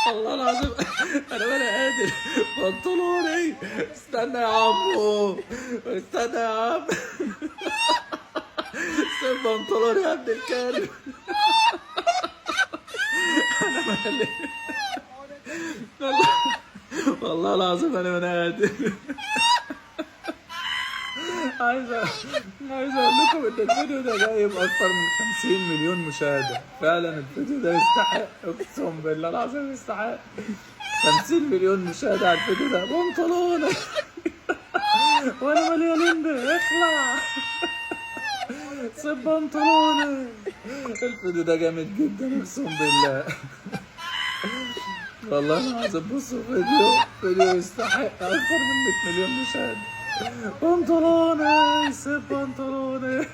والله العظيم انا ولا قادر. بنطلوني، استنى يا عمو، استنى يا عم، سيب بنطلوني يا ابن الكلب. انا مالي، والله والله العظيم انا ما قادر. عايز عايز اقول لكم ان الفيديو ده جايب اكتر من 50 مليون مشاهده. فعلا الفيديو ده يستحق، اقسم بالله العظيم يستحق 50 مليون مشاهده على الفيديو ده. بنطلوني وانا مليانين ده، اخلع سيب بنطلوني. الفيديو ده جامد جدا اقسم بالله، والله العظيم. بصوا فيديو يستحق اكتر من 100 مليون مشاهده. بنطلوني، سيب بنطلوني.